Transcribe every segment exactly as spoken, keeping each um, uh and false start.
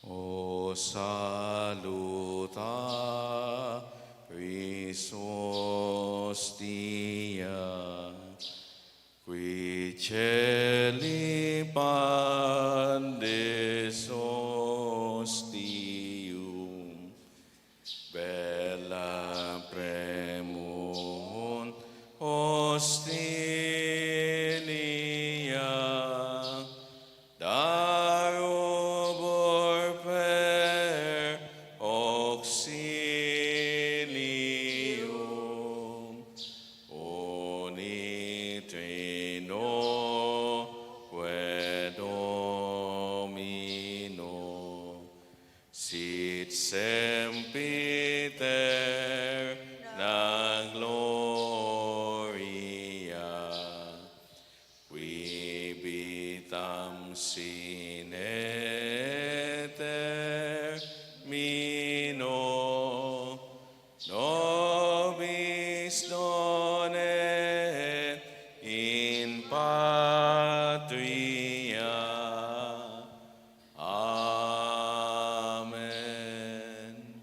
O saluta, Christus dia, qui celi pandes ostium, bella premunt ostilia, darubor per auxilium, uni Trinoque Domino, sit sempiterna gloria, qui vitam sine termino, nobis donee in patria. Amen.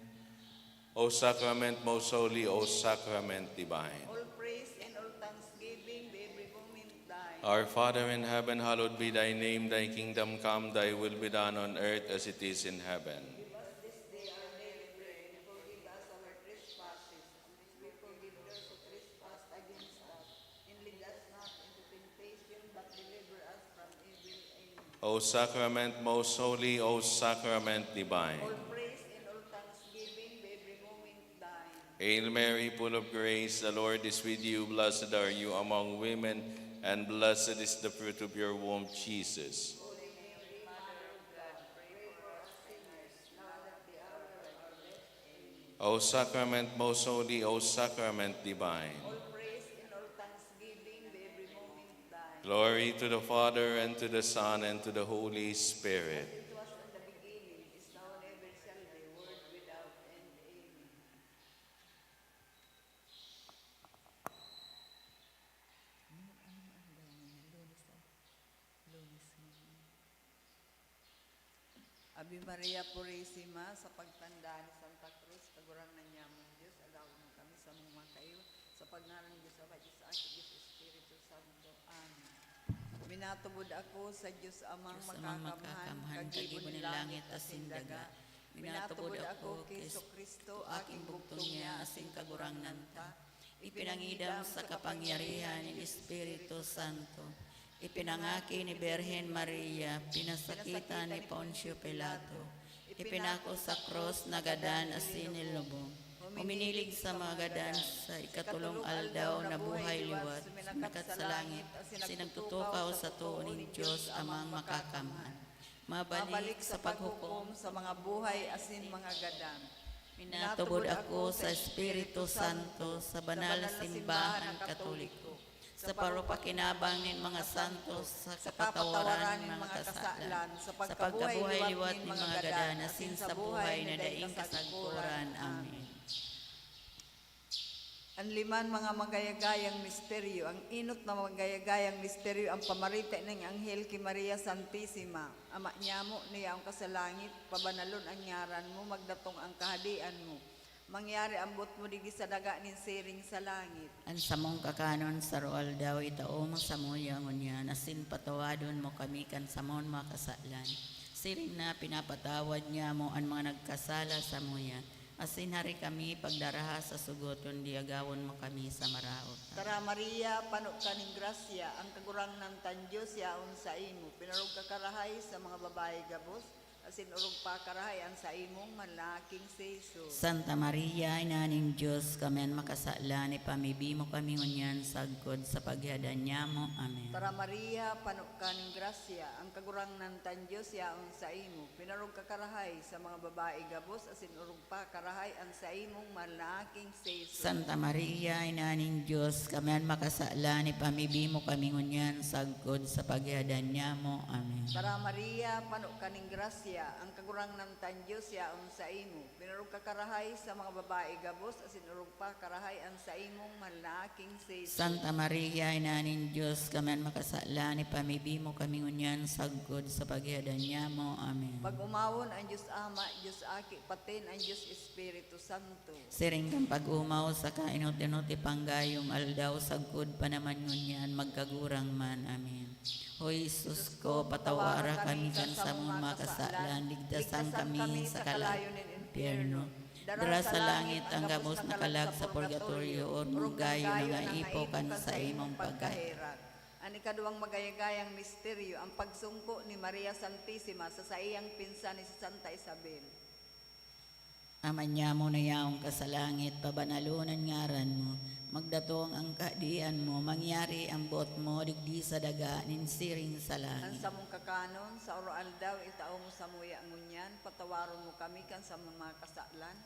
O sacrament most holy, O sacrament divine. All praise and all thanksgiving be every moment thine. Our Father in heaven, hallowed be thy name. Thy kingdom come, thy will be done on earth as it is in heaven. Give us this day our daily bread, and forgive us our trespasses, as we forgive those who trespass against us. And lead us not into temptation, but deliver us from evil. Amen. O sacrament most holy, O sacrament divine. All praise and all thanksgiving be every moment thine. Hail Mary, full of grace, the Lord is with you. Blessed are you among women, and blessed is the fruit of your womb, Jesus. Holy Mary, Mother of God, pray for us sinners, now and at the hour of our death. Amen. O sacrament most holy, O sacrament divine. All praise and all thanksgiving be every moment thine. Glory to the Father, and to the Son, and to the Holy Spirit. As it was in the beginning, is now, and ever shall be, world without end. Amen. Ano, ano, ano daw ngayon? Lunes, ah. Lunes ngayon. Ave Maria Purisima, sa pagtanda ni Santa Cruz, Kagurangnan nyamong Dios, agawon mo kami sa mga kayo, sa pangaran ni Dios Ama, Dios Aki, Dios Espiritu Santo. Amen. Minatubod ako sa Dios Amang Dios Amang makakamhan, makakamhan, kagibo nin langit asin daga. Minatubod ako ki Jesu-Cristo, aking bugtong niya asin Kagurangnan ta. Ipinangidam sa kapangyarihan nin Espiritu Santo. Ipinangaki ni Birhen Maria, pinasakitan ni Poncio Pilato. Ipinako sa krus, nagadan asin nilubong. Huminilig sa mga gadan, sa ikatolong aldaw nabuhay liwat, suminakat sa langit, asin nagtutukaw sa too nin Dios Amang makakamhan. Mabalik sa paghukom sa mga buhay asin mga gadan. Minatubod ako sa Espiritu Santo, sa banal na simbahan Katoliko, sa paropakinabang nin mga santos, sa kapatawaran nin mga kasalan, sa pagkabuhay liwat nin mga gadan, asin sa buhay na daing kasagkoran. Amen. An liman mga magayagayang misteryo. Ang enot na magayagayang misteryo, ang pamarita ning anghel ki Maria Santisima. Ama nyamo na yaon ka sa langit, pabanalon an ngaran mo, magdatong an kahadean mo. Mangyari an boot mo digdi sa daga nin siring sa langit. An samong kakanon sa aroaldaw itao mo samuya ngunyan, asin patawadon mo kami kan samon mga kasalan, siring na pinapatawad nyamo an mga nagkasala samuya. Asin hari kami pagdaraha sa sugot, kundi agawon mo kami sa maraot. Tara, Maria, pano ka nin grasya, ang Kagurangnan tan Dios yaon saimo. Pinarog ka karahay sa mga babayi gabos, asin orog pa karahay an saimong manlaking si Jesus. Santa Maria, Ina nin Dios, kami an makasalan, ipamibi mo kami ngunyan sagkod sa paghihadan nyamo. Amen. Tara, Maria, pano ka nin grasya, ang Kagurangnan tan Dios yaon saimo. Pinarog ka karahay sa mga babayi gabos, asin orog pa karahay an saimong mahal na aking si Jesus. Santa Maria, Ina nin Dios, kami an makasalan, ipamibi mo kami ngunyan sagkod sa paghihadan nyamo. Amen. Tara, Maria, pano ka nin grasya, Ang Kagurangnan tang Dios yaon saimo. Pinorog ka karahay sa mga babayi gabos, asin orog pa karahay an saimong mahal na aking si Jesus. Santa Maria, Ina nin Dios, kami an makasalan, ipamibi mo kami ngunyan sagkod sa paghihadan nyamo. Amen. Pag-omawon an Dios Ama, Dios Aki, patin an Dios Espiritu Santo. Siring kan pag-omaw sa kainot-inot ipanggayong aldaw, sagkod pa naman ngunyan, magkagurang man. Amen. O Jesus ko, patawara kami kan samong mga kasalan, ligtasan kami sa kalayo nin impyerno. Dara sa langit ang gabos na kalag sa purgatorio, orog gayo nangaipo kan saimong pagkaherak. An ikaduwang magayagayang misteryo, ang pagsungko ni Maria Santisima sa saiyang pinsan ni Santa Isabel. Ama nyamo na yaon ka sa langit, pabanalon an ngaran mo. Magdatong ang kahadean mo, mangyari ang boot mo digdi sa daga nin siring sa langit. An samong kakanon sa oro-aldaw, itao mo samuya ngunyan, patawaron mo kami kan samong mga kasalan,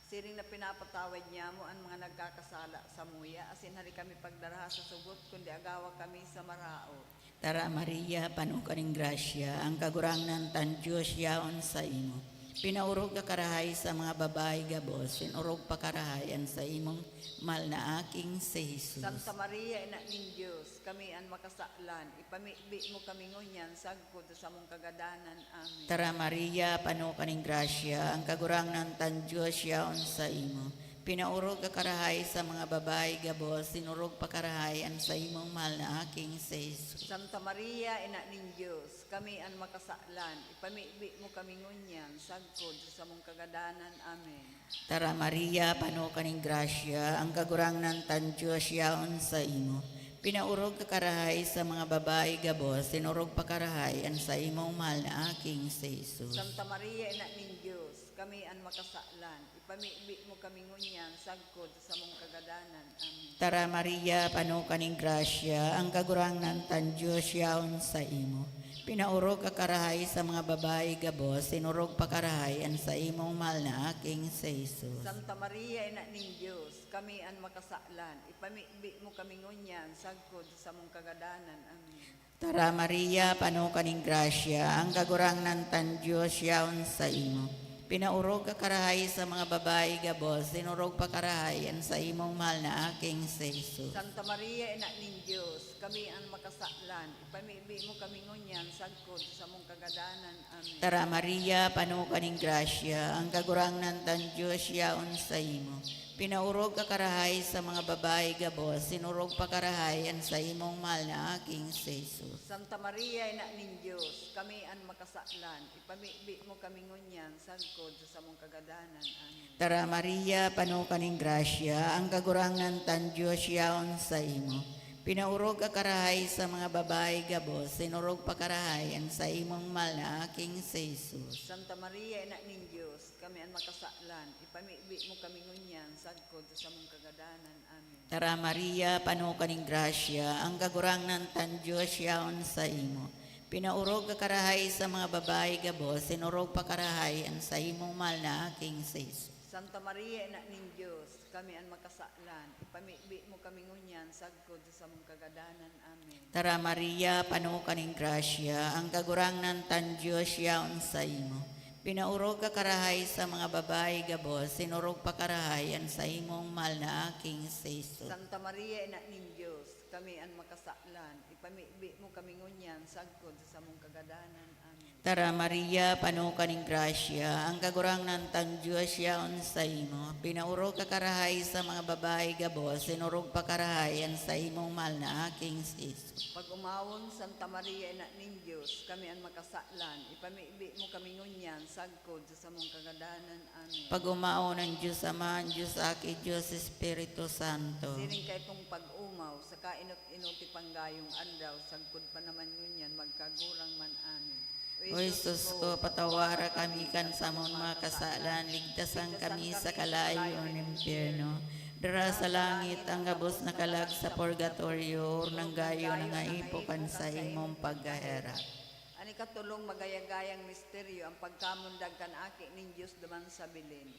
siring na pinapatawad nyamo an mga nagkakasala samuya, asin hali kami pagdaraha sa sugot, kundi agawa kami sa maraot. Tara, Maria, pano ka nin grasya, ang Kagurangnan tang Dios yaon saimo. Pinaorog ka karahay sa mga babayi gabos, asin orog pa karahay an saimong mahal na aking si Jesus. Santa Maria, Ina nin Dios, kami an makasalan, ipamibi mo kami ngunyan sagkod sa samong kagadanan. Amen. Tara, Maria, pano ka nin grasya, ang Kagurangnan tang Dios yaon saimo. Pinaorog ka karahay sa mga babayi gabos, asin orog pa karahay an saimong mahal na aking si Jesus. Santa Maria, Ina nin Dios, kami an makasalan, ipamibi mo kami ngunyan sagkod sa samong kagadanan. Amen. Tara, Maria, pano ka nin grasya, ang Kagurangnan tang Dios yaon saimo. Pinaorog ka karahay sa mga babayi gabos, asin orog pa karahay an saimong mahal na aking si Jesus. Santa Maria, Ina nin Dios, kami an makasalan, ipamibi mo kami ngunyan sagkod sa samong kagadanan. Amen. Tara, Maria, pano ka nin grasya, ang Kagurangnan tang Dios yaon saimo. Pinaorog ka karahay sa mga babayi gabos, asin orog pa karahay an saimong mahal na aking si Jesus. Santa Maria, Ina nin Dios, kami an makasalan, ipamibi mo kami ngunyan sagkod sa samong kagadanan. Amen. Tara, Maria, pano ka nin grasya, ang Kagurangnan tang Dios yaon saimo. Pinaorog ka karahay sa mga babayi gabos, asin orog pa karahay an saimong mahal na aking si Jesus. Santa Maria, Ina nin Dios, kami an makasalan, ipamibi mo kami ngunyan sagkod sa samong kagadanan. Amen. Tara, Maria, pano ka nin grasya, ang Kagurangnan tang Dios yaon saimo. Pinaorog ka karahay sa mga babayi gabos, asin orog pa karahay an saimong mahal na aking si Jesus. Santa Maria, Ina nin Dios, kami an makasalan, ipamibi mo kami ngunyan sagkod sa samong kagadanan. Amen. Tara, Maria, pano ka nin grasya, ang Kagurangnan tang Dios yaon saimo. Pinaorog ka karahay sa mga babayi gabos, asin orog pa karahay an saimong mahal na aking si Jesus. Santa Maria, Ina nin Dios, kami an makasalan, ipamibi mo kami ngunyan sagkod sa samong kagadanan. Amen. Tara, Maria, pano ka nin grasya, ang Kagurangnan tang Dios yaon saimo. Pinaorog ka karahay sa mga babayi gabos, asin orog pa karahay an saimong mahal na aking si Jesus. Santa Maria, Ina nin Dios, kami an makasalan, ipamibi mo kami ngunyan sagkod sa samong kagadanan. Amen. Tara, Maria, pano ka nin grasya, ang Kagurangnan tang Dios yaon saimo. Pinaorog ka karahay sa mga babayi gabos, asin orog pa karahay an saimong mahal na aking si Jesus. Santa Maria, Ina nin Dios, kami an makasalan, ipamibi mo kami ngunyan sagkod sa samong kagadanan. Amen. Tara, Maria, pano ka nin grasya, ang Kagurangnan tang Dios yaon saimo. Pinaorog ka karahay sa mga babayi gabos, asin orog pa karahay an saimong mahal na aking si Jesus. Pag-omawon, Santa Maria, Ina nin Dios, kami an makasalan, ipamibi mo kami ngunyan sagkod sa samong kagadanan. Amen. Pag-omawon an Dios Ama, an Dios Aki, Dios Espiritu Santo. Siring kaitong pag-omaw, sa kainot-inot ipanggayong aldaw, sagkod pa naman ngunyan, magkagurang man. Amen. O Jesus ko, patawara kami kan samong mga kasalan, ligtasan kami sa kalayo nin impyerno. Dara sa langit ang gabos na kalag sa purgatorio, orog gayo nangaipo kan saimong pagkaherak. An ikatolong magayagayang misteryo, ang pagkamundag kan Aki nin Dios duman sa Belen.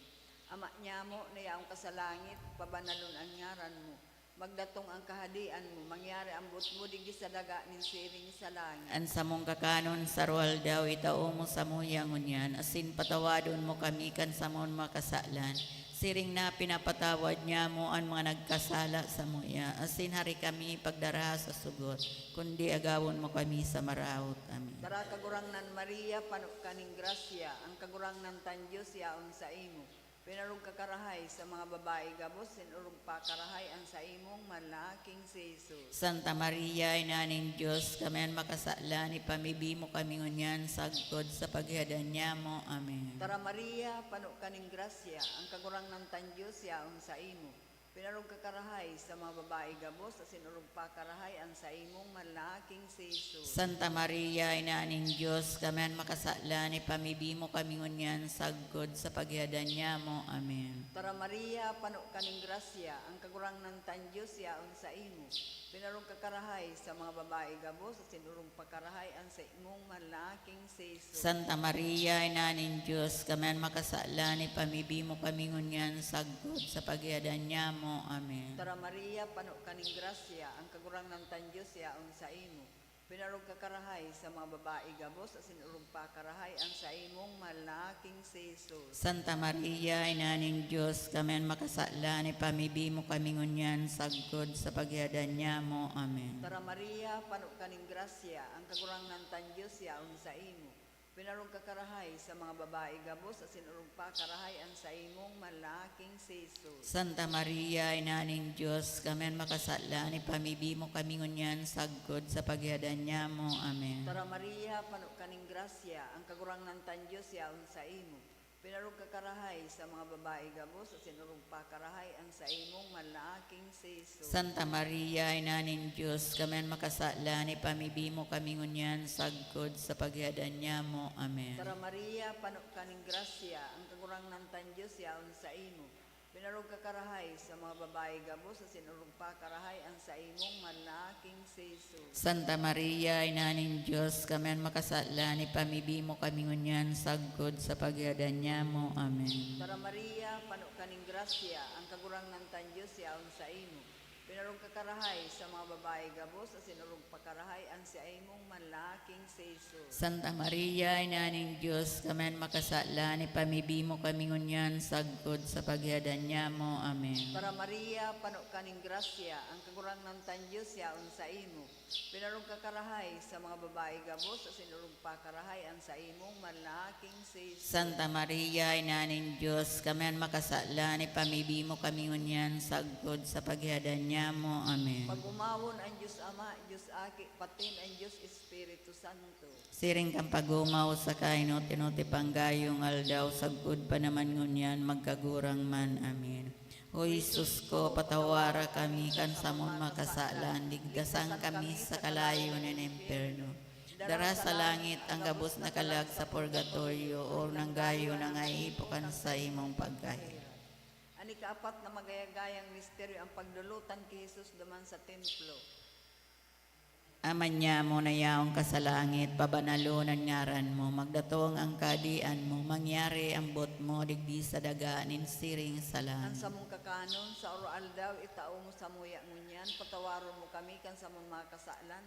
Ama nyamo na yaon ka sa langit, pabanalon an ngaran mo. Magdatong ang Kahadean mo, mangyari ang boot mo digdi sa daga nin siring sa langit. An samong kakanon sa aroaldaw itao mo samuya ngunyan, asin patawadon mo kami kan samong mga kasalan, siring na pinapatawad nyamo an mga nagkasala samuya, asin hari kami pagdaraha sa sugot, kundi agawon mo kami sa maraot. Amen. Tara, Kagurangnan Maria, pano ka nin grasya, ang Kagurangnan tang Dios yaon saimo. Pinarog ka karahay sa mga babayi gabos, asin orog pa karahay an saimong mahal na aking si Jesus. Santa Maria, Ina nin Dios, kami an makasalan, ipamibi mo kami ngunyan sagkod sa paghihadan nyamo. Amen. Tara, Maria, pano ka nin grasya, ang Kagurangnan tang Dios yaon saimo. Pinarog ka karahay sa mga babayi gabos, asin orog pa karahay an saimong mahal na aking si Jesus. Santa Maria, Ina nin Dios, kami an makasalan, ipamibi mo kami ngunyan sagkod sa paghihadan nyamo. Amen. Tara, Maria, pano ka nin grasya, ang Kagurangnan tang Dios yaon saimo. Pinarog ka karahay sa mga babayi gabos, asin orog pa karahay an saimong mahal na aking si Jesus. Santa Maria, Ina nin Dios, kami an makasalan, ipamibi mo kami ngunyan sagkod sa paghihadan nyamo. Amen. Tara, Maria, pano ka nin grasya, ang Kagurangnan tang Dios yaon saimo. Pinarog ka karahay sa mga babayi gabos, asin orog pa karahay an saimong mahal na aking si Jesus. Santa Maria, Ina nin Dios, kami an makasalan, ipamibi mo kami ngunyan sagkod sa paghihadan nyamo. Amen. Tara, Maria, pano ka nin grasya, ang Kagurangnan tang Dios yaon saimo. Pinarog ka karahay sa mga babayi gabos, asin orog pa karahay an saimong mahal na aking si Jesus. Santa Maria, Ina nin Dios, kami an makasalan, ipamibi mo kami ngunyan sagkod sa paghihadan nyamo. Amen. Tara, Maria, pano ka nin grasya, ang Kagurangnan tang Dios yaon saimo. Pinarog ka karahay sa mga babayi gabos, asin orog pa karahay an saimong mahal na aking si Jesus. Santa Maria, Ina nin Dios, kami an makasalan, ipamibi mo kami ngunyan sagkod sa paghihadan nyamo. Amen. Tara, Maria, pano ka nin grasya, ang Kagurangnan tang Dios yaon saimo. Pinarog ka karahay sa mga babayi gabos, asin orog pa karahay an saimong mahal na aking si Jesus. Santa Maria, Ina nin Dios, kami an makasalan, ipamibi mo kami ngunyan sagkod sa paghihadan nyamo. Amen. Tara, Maria, pano ka nin grasya, ang Kagurangnan tang Dios yaon saimo. Pinarog ka karahay sa mga babayi gabos, asin orog pa karahay an saimong mahal na aking si Jesus. Santa Maria, Ina nin Dios, kami an makasalan, ipamibi mo kami ngunyan sagkod sa paghihadan nyamo. Amen. Tara, Maria, pano ka nin grasya, ang Kagurangnan tang Dios yaon saimo. Pinarog ka karahay sa mga babayi gabos, asin orog pa karahay an saimong mahal na aking si Jesus. Santa Maria, Ina nin Dios, kami an makasalan, ipamibi mo kami ngunyan sagkod sa paghihadan nyamo. Amen. Pag-omawon an Dios Ama, Dios Aki, patin an Dios Espiritu Santo. Siring kan pag-omaw sa kainot-inot, ipanggayong aldaw, sagkod pa naman ngunyan, magkagurang man. Amen. O Jesus ko, patawara kami kan samon mga kasalan, ligtasan kami sa kalayo nin impyerno. Dara sa langit ang gabos na kalag sa purgatorio, o nanggayo na nga iipo kan saimong pagkahiras. An ikaapat na magayagayang misteryo, ang pagdulutan ki Jesus duman sa templo. Ama nyamo na yaon ka sa langit, pabanalon an ngaran mo, magdatong ang kahadean mo, mangyari an boot mo digdi sa daga nin siring sa langit. An samong kakanon sa aroaldaw, itao mo samuya ngunyan, patawaron mo kami kan samong mga kasalan,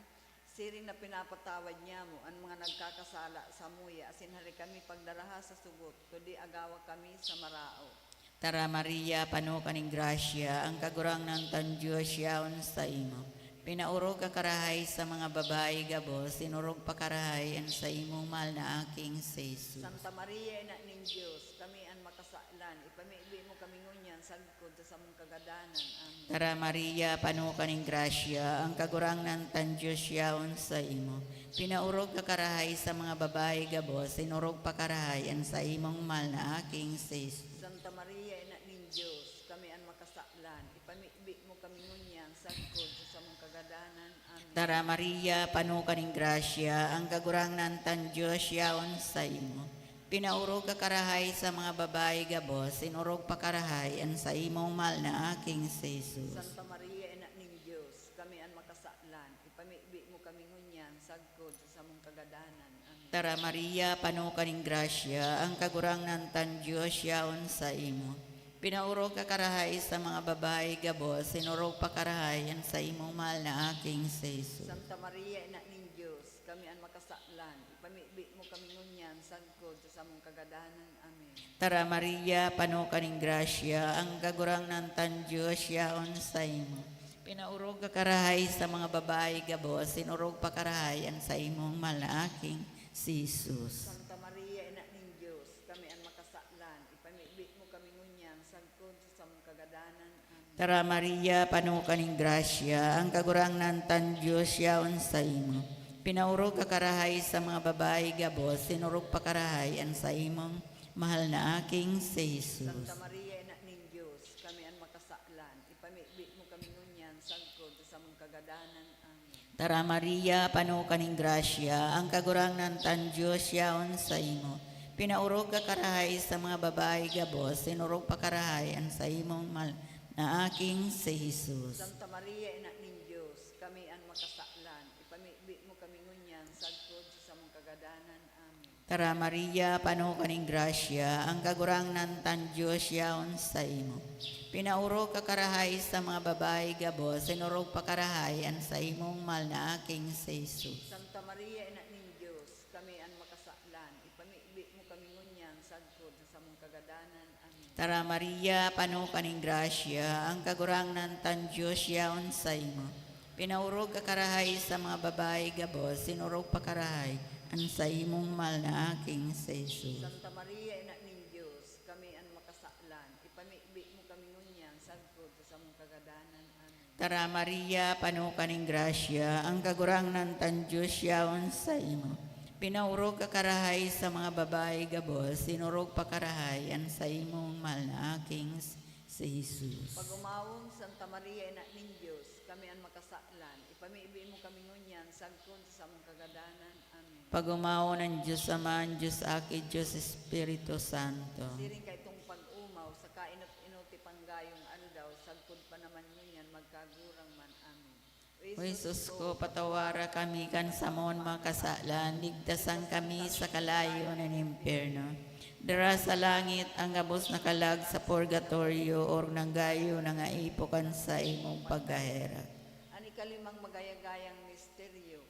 siring na pinapatawad nyamo an mga nagkakasala samuya, asin hari kami pagdaraha sa sugot, kundi agawa kami sa maraot. Tara, Maria, pano ka nin grasya, ang Kagurangnan tang Dios yaon saimo. Pinaorog ka karahay sa mga babayi gabos, asin orog pa karahay an saimong mahal na aking si Jesus. Santa Maria, Ina nin Dios, kami an makasalan, ipamibi mo kami ngunyan sagkod sa samong kagadanan. Amen. Tara, Maria, pano ka nin grasya, ang Kagurangnan tang Dios yaon saimo. Pinaorog ka karahay sa mga babayi gabos, asin orog pa karahay an saimong mahal na aking si Jesus. Santa Maria, Ina nin Dios, kami an makasalan, ipamibi mo kami ngunyan sagkod sa samong kagadanan. Amen. Tara, Maria, pano ka nin grasya, ang Kagurangnan tang Dios yaon saimo. Pinaorog ka karahay sa mga babayi gabos, asin orog pa karahay an saimong mahal na aking si Jesus. Santa Maria, Ina nin Dios, kami an makasalan, ipamibi mo kami ngunyan sagkod sa samong kagadanan. Amen. Tara, Maria, pano ka nin grasya, ang Kagurangnan tang Dios yaon saimo. Pinaorog ka karahay sa mga babayi gabos, sinorog pa karahay an saimong mahal na aking si Jesus. Santa Maria, Ina nin Diyos, kami an makasalan, ipamibi mo kami ngunyan sagkod sa samong kagadanan. Amen. Tara Maria, pano ka ning grasya, ang Kagurangnan tan Diyos yaon saimo. Pinaorog ka karahay sa mga babayi gabos, sinorog pa karahay an saimong mahal na aking si Jesus. Santa Maria, Ina nin Diyos, kami an makasalan, ipamibi mo kami ngunyan sagkod sa samong kagadanan. Amen. Tara Maria, pano ka ning grasya, ang Kagurangnan tan Diyos yaon saimo. Pinaorog ka karahay sa mga babayi gabos, sinorog pa karahay an saimong mahal na aking si Jesus. Santa Maria, Ina nin Diyos, kami an makasalan, ipamibi mo kami ngunyan sagkod sa samong kagadanan. Amen. Tara Maria, pano ka ning grasya, ang Kagurangnan tan Diyos yaon saimo. Pinaorog ka karahay sa mga babayi gabos, sinorog pa karahay an saimong mahal na aking si Jesus. Santa Maria, Ina nin Diyos, kami an makasalan, ipamibi mo kami ngunyan sagkod sa samong kagadanan. Amen. Tara Maria, pano ka ning grasya, ang Kagurangnan tan Diyos yaon saimo. Pinaorog ka karahay sa mga babayi gabos, sinorog pa karahay an saimong mahal na aking si Jesus. Santa Maria, Ina nin Diyos, kami an makasalan, ipamibi mo kami ngunyan sagkod sa samong kagadanan. Amen. Tara Maria, pano ka ning grasya, ang Kagurangnan tan Diyos yaon saimo. Pinaorog ka karahay sa mga babayi gabos, sinorog pa karahay an saimong mahal na aking si Jesus. Santa Maria, Ina nin Diyos, kami an makasalan, ipamibi mo kami ngunyan sagkod sa samong kagadanan. Amen. Tara Maria, pano ka ning grasya, ang Kagurangnan tan Diyos yaon saimo. Pinaorog ka karahay sa mga babayi gabos, sinorog pa karahay an saimong mahal na aking si Jesus. Pag-umawon, Santa Maria, Ina nin Diyos, kami an makasalan, ipamibi mo kami ngunyan sagkod sa samong kagadanan. Amen. Pag-umawon an Diyos Ama, an Diyos Aki, Diyos Espiritu Santo. Siring kaitong pag-umaw, sa kainot-inoti panggayong aldaw, sagkod pa naman ngunyan, magkagurang man. Amen. O Jesus ko, patawara kami kan samon mga kasalan, ligtasan kami sa kalayo nin impyerno. Dara sa langit ang gabos na kalag sa purgatorio, orog nang gayo nangaipo kan saimong pagkaherak. An ikalimang magayagayang misteryo,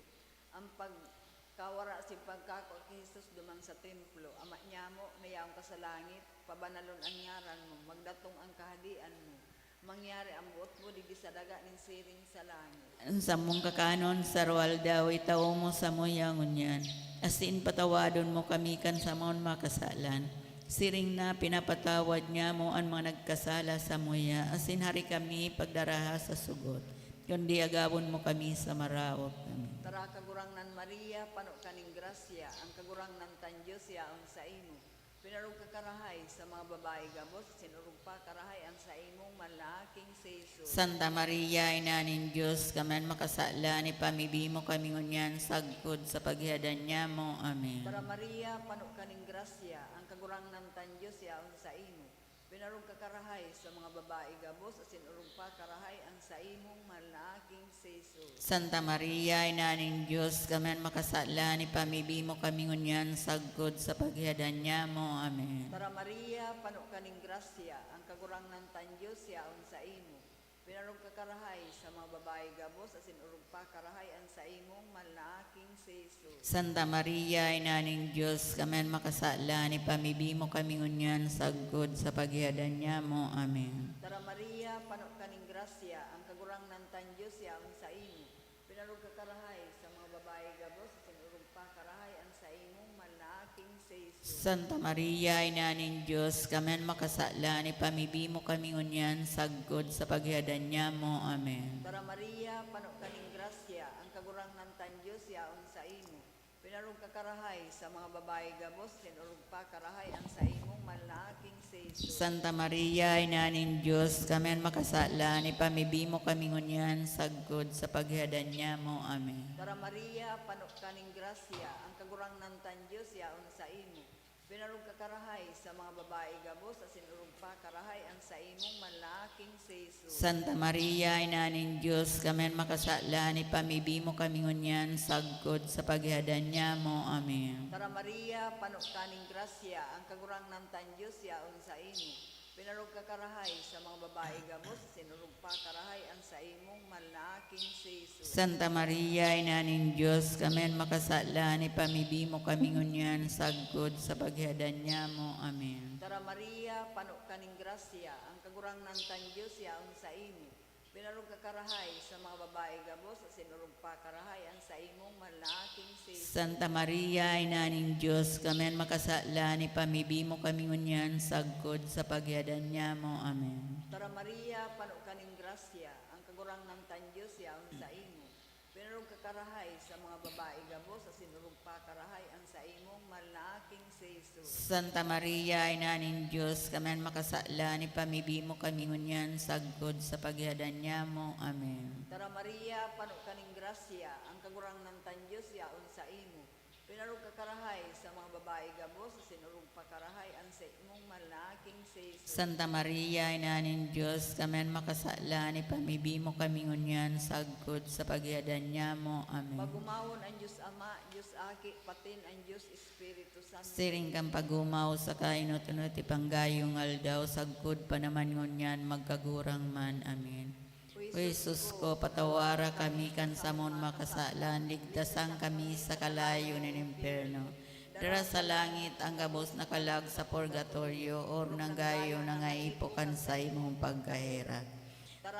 ang pagkawara sin pagkakua ki Jesus duman sa templo. Ama nyamo na yaon ka sa langit, pabanalon an ngaran mo, magdatong an kahadean mo, mangyari an boot mo digdi sa daga nin siring sa langit. An samong kakanon sa aroaldaw itao mo samuya ngunyan, asin patawadon mo kami kan samon mga kasalan, siring na pinapatawad nyamo an mga nagkasala samuya, asin hari kami pagdaraha sa sugot, kundi agawon mo kami sa maraot. Amen. Tara, Kagurangnan Maria, pano ka nin grasya, ang Kagurangnan tan Diyos yaon saimo. Pinarog ka karahay sa mga babayi gabos, asin orog pa karahay an saimong mahal na aking si Jesus. Santa Maria, Ina nin Diyos, kami an makasalan, ipamibi mo kami ngunyan sagkod sa paghihadan nyamo. Amen. Tara Maria, pano ka nin grasya, ang Kagurangnan tan Diyos yaon saimo. Pinarog ka karahay sa mga babayi gabos, asin orog pa karahay an saimong mahal na aking si Jesus. Santa Maria, Ina nin Diyos, kami an makasalan, ipamibi mo kami ngunyan sagkod sa paghihadan nyamo. Amen. Tara Maria, pano ka nin grasya, ang Kagurangnan tan Diyos yaon saimo. Pinarog ka karahay sa mga babayi gabos, asin orog pa karahay an saimong mahal na aking si Jesus. Santa Maria, Ina nin Diyos, kami an makasalan, ipamibi mo kami ngunyan sagkod sa paghihadan nyamo. Amen. Tara Maria, pano ka nin grasya, ang Kagurangnan tan Diyos yaon saimo. Pinarog ka karahay sa mga babayi gabos, asin orog pa karahay an saimong mahal na aking si Jesus. Santa Maria, Ina nin Diyos, kami an makasalan, ipamibi mo kami ngunyan sagkod sa paghihadan nyamo. Amen. Tara Maria, pano ka nin grasya, ang Kagurangnan tan Diyos yaon saimo. Pinarog ka karahay sa mga babayi gabos, asin orog pa karahay an saimong mahal na aking si Jesus. Santa Maria, Ina nin Diyos, kami an makasalan, ipamibi mo kami ngunyan sagkod sa paghihadan nyamo. Amen. Tara Maria, pano ka nin grasya, ang Kagurangnan tan Diyos yaon saimo. Pinarog ka karahay sa mga babayi gabos, asin orog pa karahay an saimong mahal na aking si Jesus. Santa Maria, Ina nin Diyos, kami an makasalan, ipamibi mo kami ngunyan sagkod sa paghihadan nyamo. Amen. Tara Maria, pano ka nin grasya, ang Kagurangnan tan Diyos yaon saimo. Pinarog ka karahay sa mga babae gabos, asin orog pa karahay an saimong mahal na aki si Jesus. Santa Maria, Ina nin Dios, kami an makasalan, ipamibi mo kami ngunyan sagkod sa paghihadan nyamo. Amen. Tara Maria, pano ka nin grasya, ang Kagurangnan kan Dios yaon saimo. Pinarog ka karahay sa mga babae gabos, asin orog pa karahay an saimong mahal na aki si Jesus. Santa Maria, Ina nin Dios, kami an makasalan, ipamibi mo kami ngunyan sagkod sa paghihadan nyamo. Amen. Tara Maria, pano ka nin grasya, ang Kagurangnan kan Dios yaon saimo. Pinarog ka karahay sa mga babae gabos, asin orog pa karahay an saimong mahal na aki si Jesus. Santa Maria, Ina nin Dios, kami an makasalan, ipamibi mo kami ngunyan sagkod sa paghihadan nyamo. Amen. Tara Maria, pano ka nin grasya, ang Kagurangnan kan Dios yaon saimo. Pinarog ka karahay sa mga babae gabos, asin orog pa karahay an saimong mahal na aki si Jesus. Santa Maria, Ina nin Dios, kami an makasalan, ipamibi mo kami ngunyan sagkod sa paghihadan nyamo. Amen. Pagomawon an Dios Ama, Dios Aki, patin an Dios Espiritu Santo. Siring kan pagomaw sa kainot-inot, ipanggayong aldaw, sagkod pa naman ngunyan, magkagurang man. Amen. O Jesus ko, patawara kami kan samon makasalan, ligtasan kami sa kalayo nin impyerno. Dara sa langit ang gabos na kalag sa purgatorio, orog nanggayong nangaipo kan saimong pagkaherak.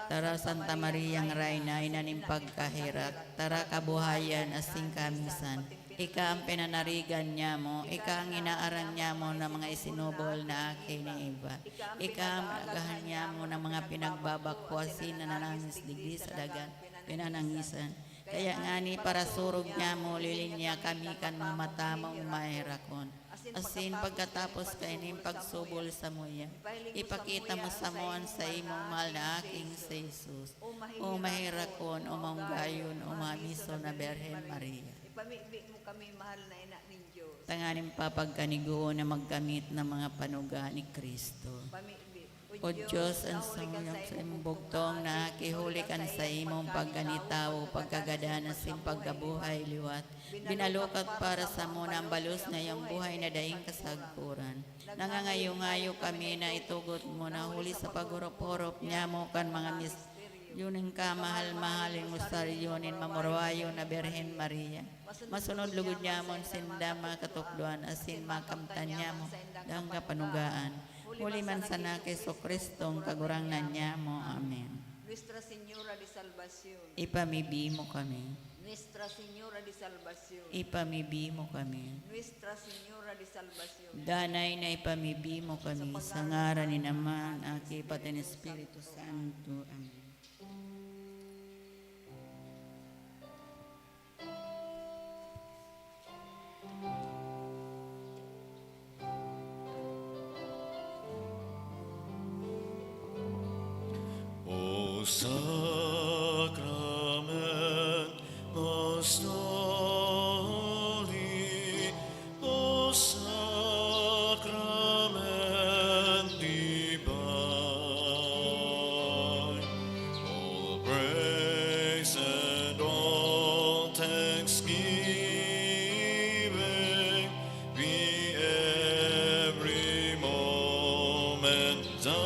Tara, Santa Maria, Rayna, Ina nin pagkaherak, tara kabuhayan asin kamisan. Ika an pinanarigan nyamo, ika an inaaram nyamo na mga isinubol na aki ni Eva. Ika an pinag-agahan nyamo na mga pinagbabako asin nananangis digdi sa daga, pinanangisan. Kaya ngani, parasurog nyamo, lilinya kami kan mga matamong maherakon. Asin pagkatapos kaining pagsubol samuya, ipakita mo samo an saimong mahal na aking si Jesus. O maherakon, o maunggayon, o mamiso na Birhen Maria. Ipamibi mo kami, mahal na Ina nin Dios. Tanganing papagkanigoon na magkamit na mga panuga ni Cristo. Pamibi. O Dios, an samuyang saimong bugtong na aki, huli kan saimong pagkanitawo, pagkagadan asin pagkabuhay liwat, binalukat para samo na an balos na iyang buhay na daing kasagkoran. Nangangayo-ngayo kami na itugot mo na huli sa paghurup-hurup nyamo kan mga misteryo nin kamahal-mahal nin rosaryo nin mamurawayon na Birhen Maria. Masunod lugod nyamon sinda makatukdoan asin makamtan nyamo dang kapanugaan. Huli man sana ki Jesu-Cristong Kagurangnan nyamo. Amen. Nuestra Señora de Salvacion. Ipamibi mo kami. Nuestra Señora de Salvacion. Ipamibi mo kami. Nuestra Señora de Salvacion. Danay na ipamibi mo kami sa ngaran nin Ama, Aki, pati nin Espiritu Santo. Amen. O sacrament most holy, O sacrament divine, all praise and all thanksgiving be every moment thine,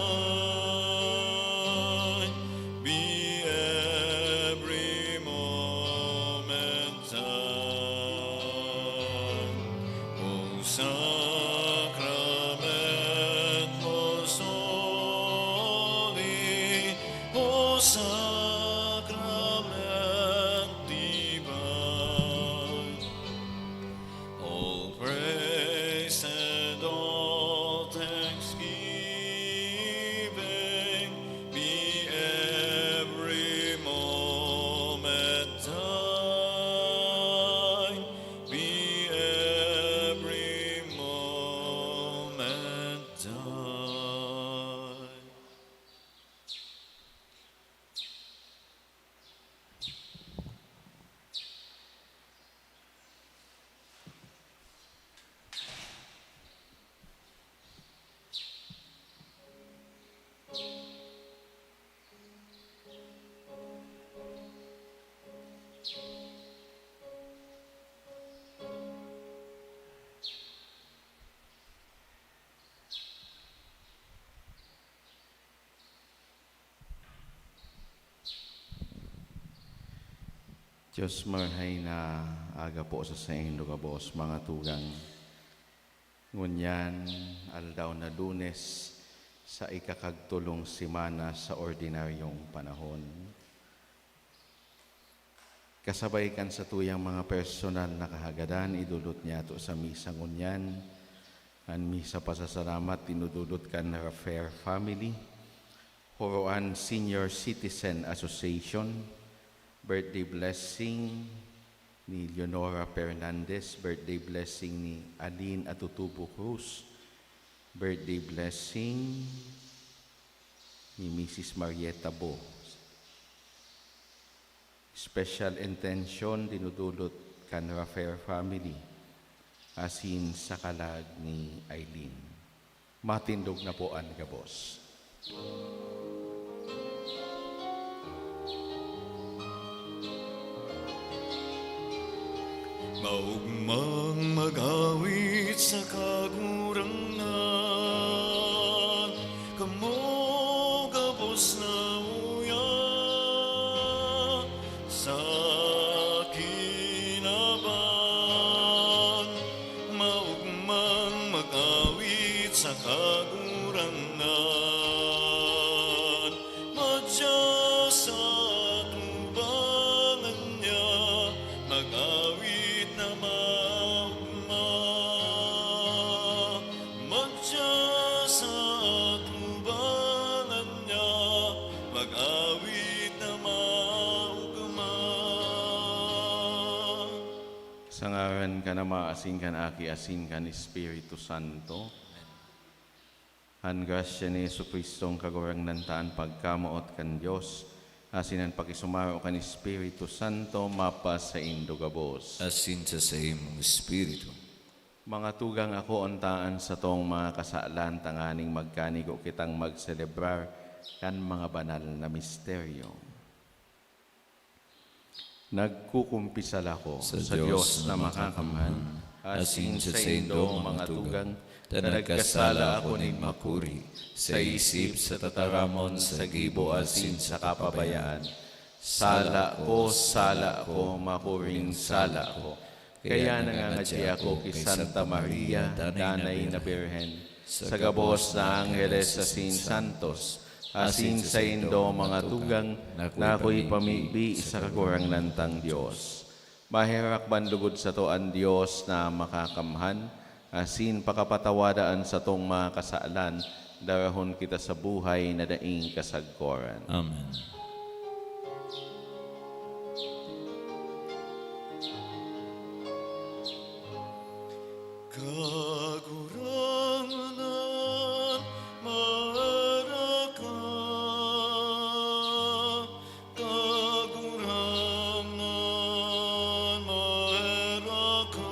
be every moment thine. O sacrament most holy, O sacrament divine, all praise and all thanksgiving be every moment thine, be every moment thine. Diyos, marahay na aga po sa saindo gabos, mga tugang. Ngunyan, aldaw na Lunes, sa ikakagtulong semana sa ordinaryong panahon. Kasabay kan satuyang mga personal na kahagadan, idulot niyato sa misa ngunyan. An misa pasasalamat dinudulot kan Rafer family, Horoan Senior Citizen Association, birthday blessing ni Leonora Fernandez, birthday blessing ni Aline Atutubo Cruz, birthday blessing ni Misis Marieta Bo. Special intention dinudulot kan Rafer family, asin sa kalag ni Aileen. Matindog na po an gabos. Maugmang mag-awit sa Kagurangnan, kamo gabos na uya sa kinaban. Maugmang mag-awit sa Kagurangnan, madya sa atubangan niya, mag-awit na maugma. Madya sa atubangan niya, mag-awit na maugma. Sa ngaran kan Ama, asin kan Aki, asin kan Espiritu Santo. An grasya ni Jesu-Cristong Kagurangnan ta, an pagkamoot kan Dios, asin an pakisumaro kan Espiritu Santo, mapasaindo gabos. Asin sa saimong espiritu. Mga tugang, akoon ta an satong mga kasalan tanganing magkanigo kitang magselebrar kan mga banal na misteryo. Nagkukumpisal ako Sa sa Dios Dios na na makakamhan, makakamhan, asin asin sa sa saindo, saindo, mga mga tugang, tugang, na na nagkasala nagkasala ako ako nin nin makuri, sa isip, sa tataramon, sa gibo, asin sa kapabayaan. Sala ko, sala ko, makuring sala ko. Kaya nangangadya ako ki Santa Maria, Danay na Birhen, sa gabos na angheles asin santos, asin saindo, mga tugang, na ako'y pamibi sa Kagurangnan tang Dios. Maherak man lugod sato an Dios na makakamhan, asin pakapatawada an satong mga kasalan, darahon kita sa buhay na daing kasagkoran. Amen. Kagurangnan, maherak ka. Kagurangnan, maherak ka.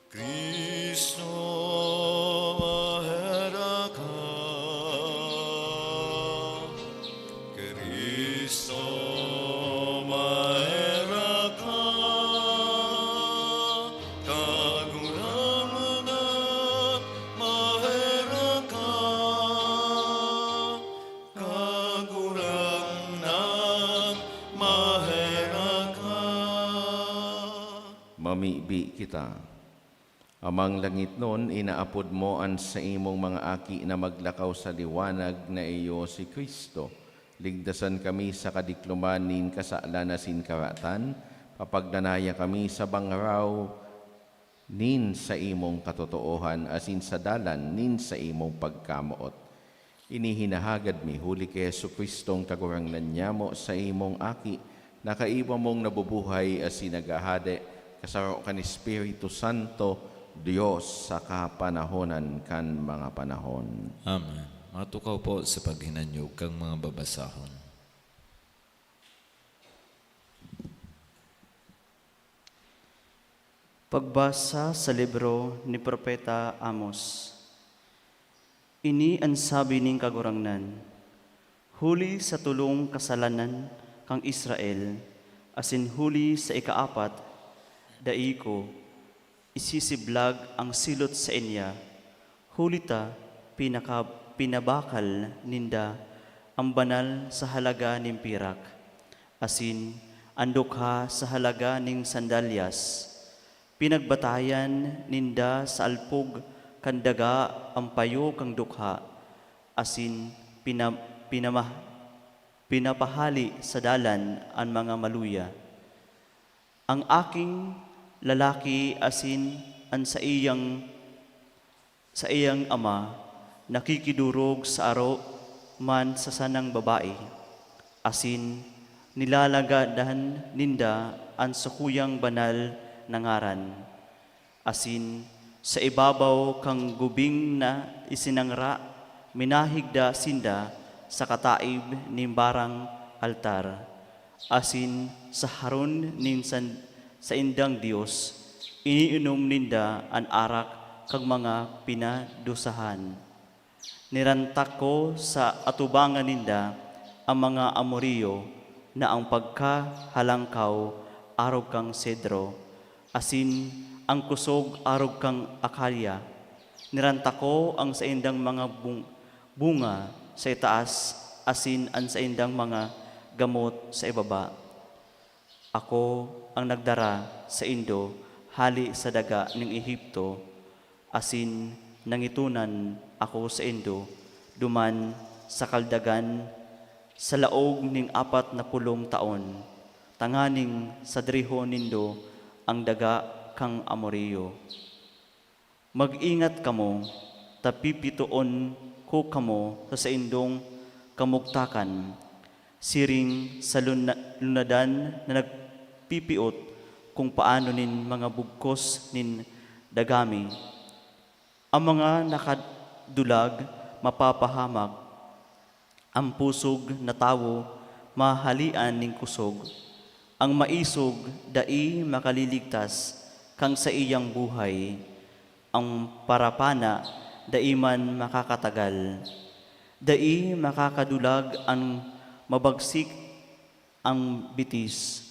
Cristo, maherak ka. Cristo, maherak ka. Kagurangnan, maherak ka. Kagurangnan, maherak ka. Mamibi kita. Amang langitnon, inaapod mo an saimong mga aki na maglakaw sa liwanag na iyo si Cristo. Ligtasan kami sa kadikloman nin kasalan asin karatan, papagnanaya kami sa bangraw nin saimong katotoohan asin sa dalan nin saimong pagkamoot. Ini hinahagad mi huli ki Jesu-Cristong Kagurangnan nyamo, saimong Aki, na kaiba mong nabubuhay asin naghahade, kasaro kan Espiritu Santo, Dios sa kapanahonan kan mga panahon. Amen. Matukaw po sa paghinanyog kan mga babasahon. Pagbasa sa libro ni Propeta Amos. Ini an sabi nin Kagurangnan, "Huli sa tolong kasalanan kan Israel, asin huli sa ikaapat, dai ko isisiblag an silot saiya, huli ta pinaka-, pinabakal ninda an banal sa halaga nin pirak." asin an dukha sa halaga nin sandalyas. Pinagbatayan ninda sa alpog kan daga an payo kan dukha, asin pina-, pinamah-, pinapahale sa dalan an mga maluya. Ang aking lalaki asin an saiyang saiyang ama nakikidorog sa aro man sa sanang babae, asin nilalagadan ninda an sakuyang banal na ngaran. Asin sa ibabaw kan gubing na isinangra, minahigda sinda sa kataib nin barang altar. Asin sa harong nin san-, saindang Dios, iniinom ninda an arak kan mga pinadusahan. Nirantak ko sa atubangan ninda an mga Amoreo na an pagkahalangkaw arog kan sedro, asin an kosog arog kan akalya. Nirantak ko an saindang mga bung-, bunga sa itaas asin an saindang mga gamot sa ibaba. Ako an nagdara saindo hale sa daga nin Egipto, asin nangitonan ako saindo duman sa kaldagan sa laog nin apat na pulong taon, tanganing sadrihon nindo an daga kan Amoreo. Mag-ingat kamo, ta pipitoon ko kamo sa saindong kamugtakan, siring sa luna-, lunadan na nagpipiot kun paano nin mga bugkos nin dagami. An mga nakadulag mapapahamak, an pusog na tawo mahahalean nin kosog. An maisog dai makaliligtas kan saiyang buhay, an parapana dai man makakatagal. Dai makakadulag an mabagsik an bitis.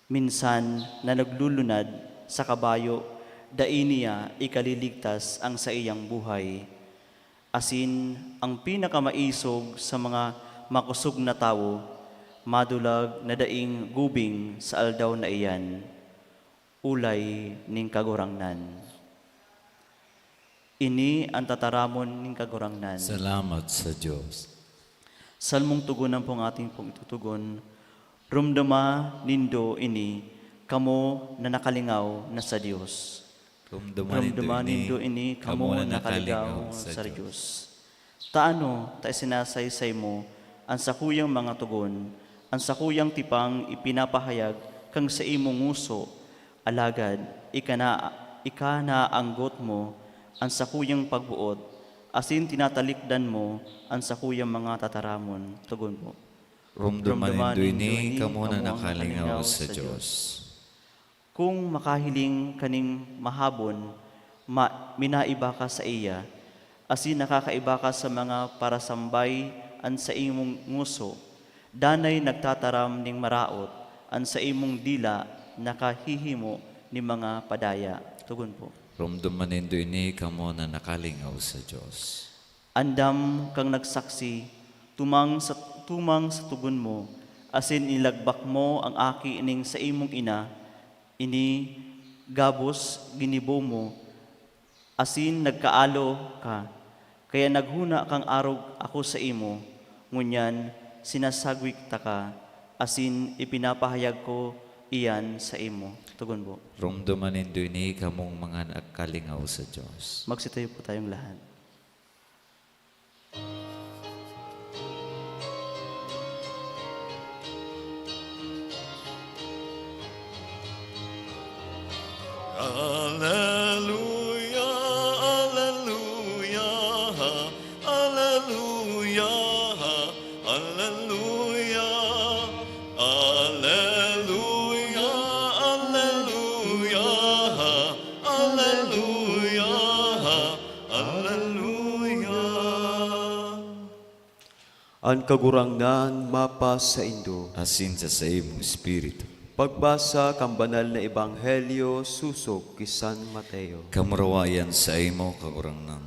Minsan na naglulunad sa kabayo, dai niya ikaliligtas an saiyang buhay. Asin an pinakamaisog sa mga makosog na tawo, madulag na daing gubing sa aldaw na iyan, olay nin Kagurangnan. Ini an tataramon nin Kagurangnan. Salamat sa Dios. Salmong togon an pong ating pong itutugon. Romdoma nindo ini, kamo na nakalingaw na sa Dios. Romdoma nindo ini, kamo na nakalingaw sa Dios. Ta ano ta isinasaysay mo an sakuyang mga togon, an sakuyang tipang ipinapahayag kan saimong ngoso, alagad ika na, ika naanggot mo an sakuyang pagboot, asin tinatalikdan mo an sakuyang mga tataramon. Togon po. Romdoma nindo ini, kamo na nakalingaw sa Dios. Kun makahiling ka nin mahabon, ma-, minaiba ka saiya, asin nakakaiba ka sa mga parasambay an saimong ngoso, danay nagtataram nin maraot, an saimong dila nakahihimo nin mga padaya. Togon po. Romdoma nindo ini, kamo na nakalingaw sa Dios. Andam kang nagsaksi tumang sa, tumang sa togon mo, asin ilagbak mo an aki nin saimong ina, ini gabos ginibo mo, asin nagkaalo ka. Kaya naghona kang arog ako saimo, ngunyan sinasagwik taka, asin ipinapahayag ko iyan saimo. Togon po. Romdoma nindo ini, kamong mga nakalingaw sa Dios. Magsitayo po tayong lahat. Aleluya, aleluya, aleluya, aleluya. Aleluya, aleluya, aleluya, aleluya. An Kagurangnan mapasaindo. Asin sa saimong espiritu. Pagbasa kan Banal na Ebanghelyo sosog ki San Mateo. Kamurawayan saimo, Kagurangnan.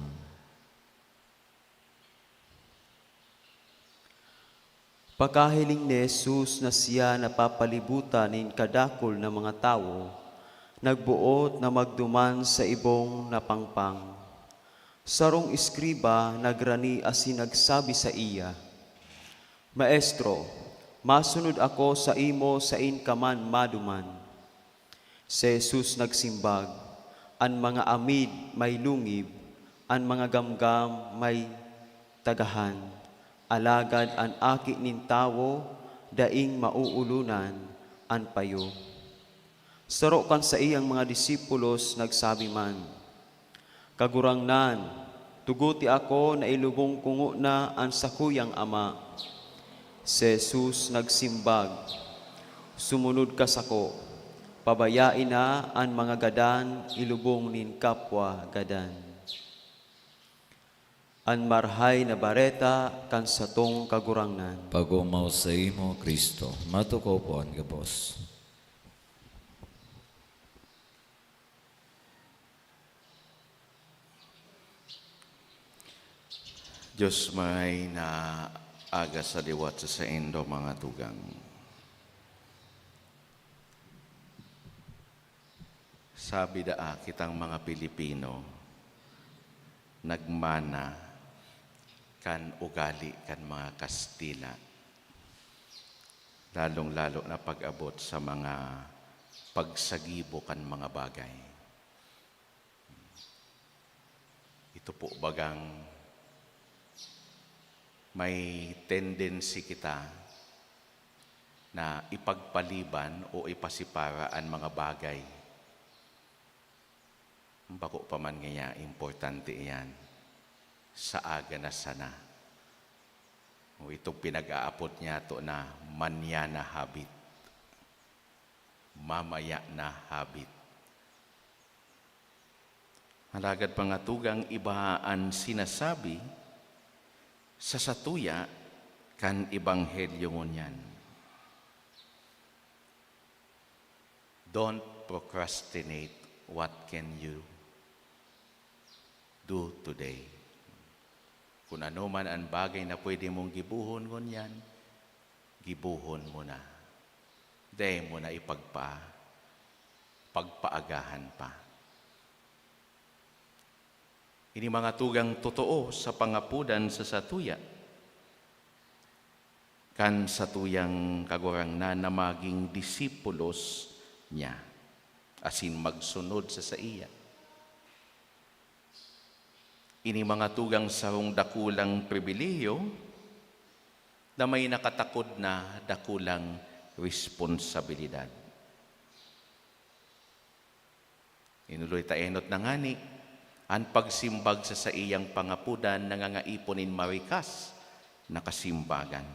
Pakahiling ni Jesus na siya napapalibutan nin kadakul na mga tawo, nagboot na magduman sa ibong na pangpang. Sarong eskriba nagrani asin nagsabi saiya, "Maestro, masunod ako saimo saen ka man maduman." Si Jesus nagsimbag, "An mga amid may lungib, an mga gamgam may tagahan, alagad an Aki nin Tawo daing maoolonan an payo." Saro kan saiyang mga disipulos nagsabi man, "Kagurangnan, tuguti ako na ilubong ko ngona an sakuyang ama." Si Jesus nagsimbag, "Sumunod ka sako, pabayae na an mga gadan ilubong nin kapwa gadan." An Marahay na Bareta kan satong Kagurangnan. Pag-omaw saimo, Cristo. Matukaw po an gabos. Dios, maray na aga sa liwat sa saindo, mga tugang. Sabi daa kitang mga Pilipino, nagmana kan ugali kan mga Kastila, lalong-lalo na pag-abot sa mga pagsagibo kan mga bagay. Ito po bagang may tendency kita na ipagpaliban o ipasipara an mga bagay. Bako pa man ngaya importante iyan sa aga na sana. O itong pinag-aapod niyato na manana habit. Mamaya na habit. Alagad, mga tugang, iba an sinasabi sa satuya kan ebanghelyo ngunyan. Don't procrastinate what can you do today. Kun ano man an bagay na pwede mong gibohon ngunyan, gibohon mo na. Dai mo na ipagpa-, pagpaagahan pa. Ini, mga tugang, totoo sa pangapodan sa satuya kan satuyang Kagurangnan na magin disipulos niya, asin magsunod sa saiya. Ini, mga tugang, sarong dakulang pribilehiyo na may nakatakod na dakulang responsabilidad. Inuloy ta enot na ngani, an pagsimbag sa saiyang pangapodan nangangaipo nin marikas na kasimbagan.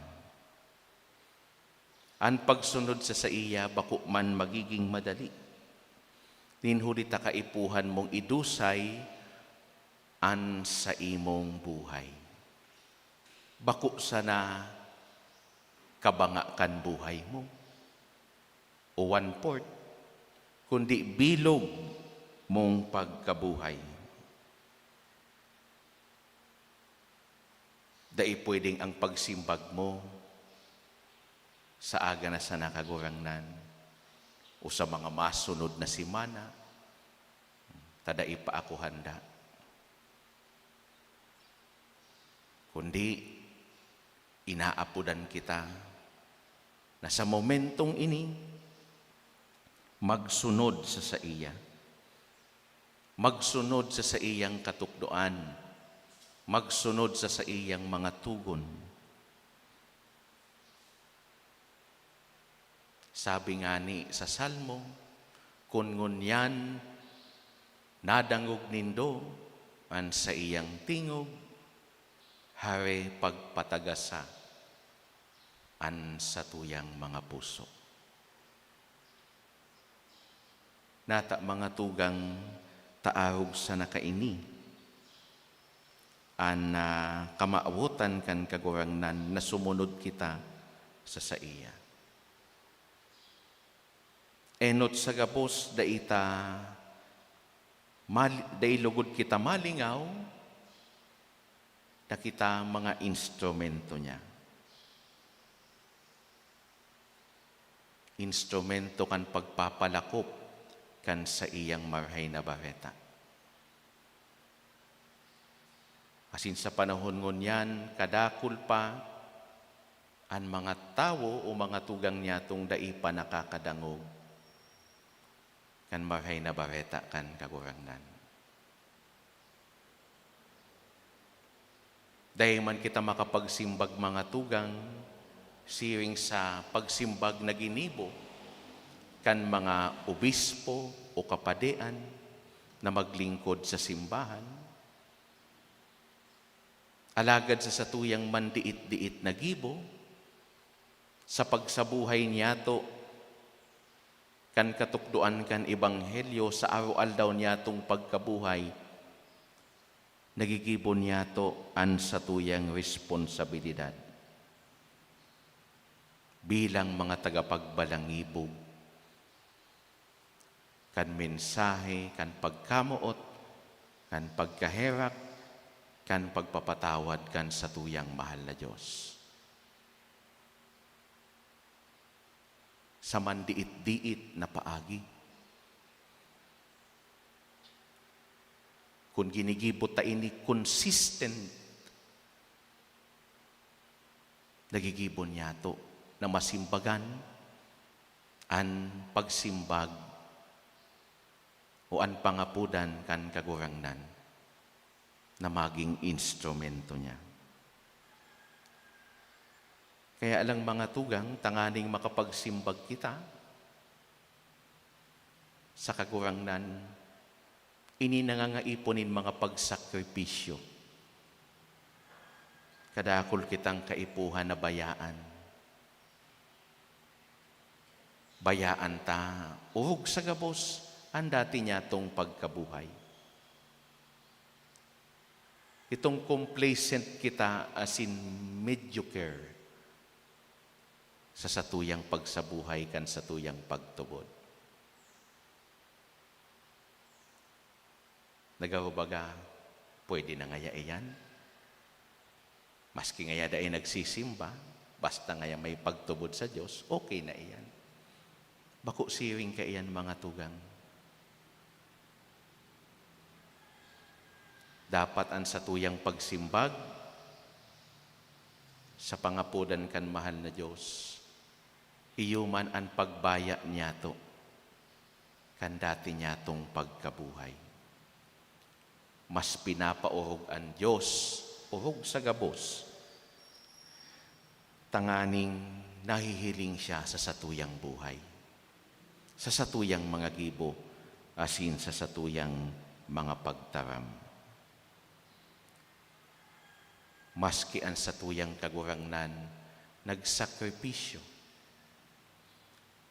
An pagsunod sa saiya bako man magiging madali, nin huli ta kaipuhan mong idusay an saimong buhay. Bako sana kabanga kan buhay mo o one-fourth, kundi bilog mong pagkabuhay. Dai pwedeng ang pagsimbag mo sa aga na sana, Kagurangnan, o sa mga masunod na semana, ta dai pa ako handa. Kundi, inaapodan kita na sa momentong ini, magsunod sa saiya. Magsunod sa saiyang katukdoan. Magsunod sa saiyang mga togon. Sabi ngani sa Salmo, "Kun ngunyan nadangog nindo an saiyang tingog, hare pagpatagasa an satuyang mga puso." Nata, mga tugang, ta arog sana kaini an, ah, kamawotan kan Kagurangnan na sumunod kita sa saiya. Enot sa gabos, dai ta mal-, dai lugod kita malingaw na kita mga instrumento niya. instrumento kan pagpapalakop kan saiyang Marahay na Bareta. Asin sa panahon ngunyan, kadakul pa an mga tawo o mga tugang niyatong dai pa nakakadangog kan Marahay na Bareta kan Kagurangnan. Dai man kita makapagsimbag, mga tugang, siring sa pagsimbag na ginibo kan mga obispo o kapadian na maglingkod sa simbahan. Alagad sa satuyang mandiit-diit na gibo, sa pagsabuhay niyato kan katukdoan kan ebanghelyo sa aroaldaw niyatong pagkabuhay, nagigibo niyato an satuyang responsabilidad bilang mga tagapagbalangibog kan mensahe kan pagkamoot, kan pagkaherak, kan pagpapatawad kan satuyang mahal na Dios. Sa mandiit-diit na paagi. Kun ginigibo ta ini consistent, nagigibo niyato na masimbagan an pagsimbag o an pangapodan kan Kagurangnan na magin instrumento niya. Kaya lang, mga tugang, tanganing makapagsimbag kita sa Kagurangnan, ini nangangaipo nin mga pagsakripisyo. Kadakul kitang kaipuhan na bayaan. Bayaan ta, orog sa gabos, an dati niyatong pagkabuhay. Itong complacent kita asin mediocre sa satuyang pagsabuhay kan satuyang pagtubod. Nagaro baga, pwede na ngaya iyan? Maski ngaya dai nagsisimba, basta ngaya may pagtubod sa Dios, okay na iyan. Bako siring kaiyan, mga tugang. Dapat an satuyang pagsimbag sa pangapodan kan mahal na Dios, iyo man an pagbaya niyato kan dati niyatong pagkabuhay. Mas pinapaorog an Dios, orog sa gabos, tanganing nahihiling siya sa satuyang buhay, sa satuyang mga gibo, asin sa satuyang mga pagtaram. Maski an satuyang Kagurangnan nagsakripisyo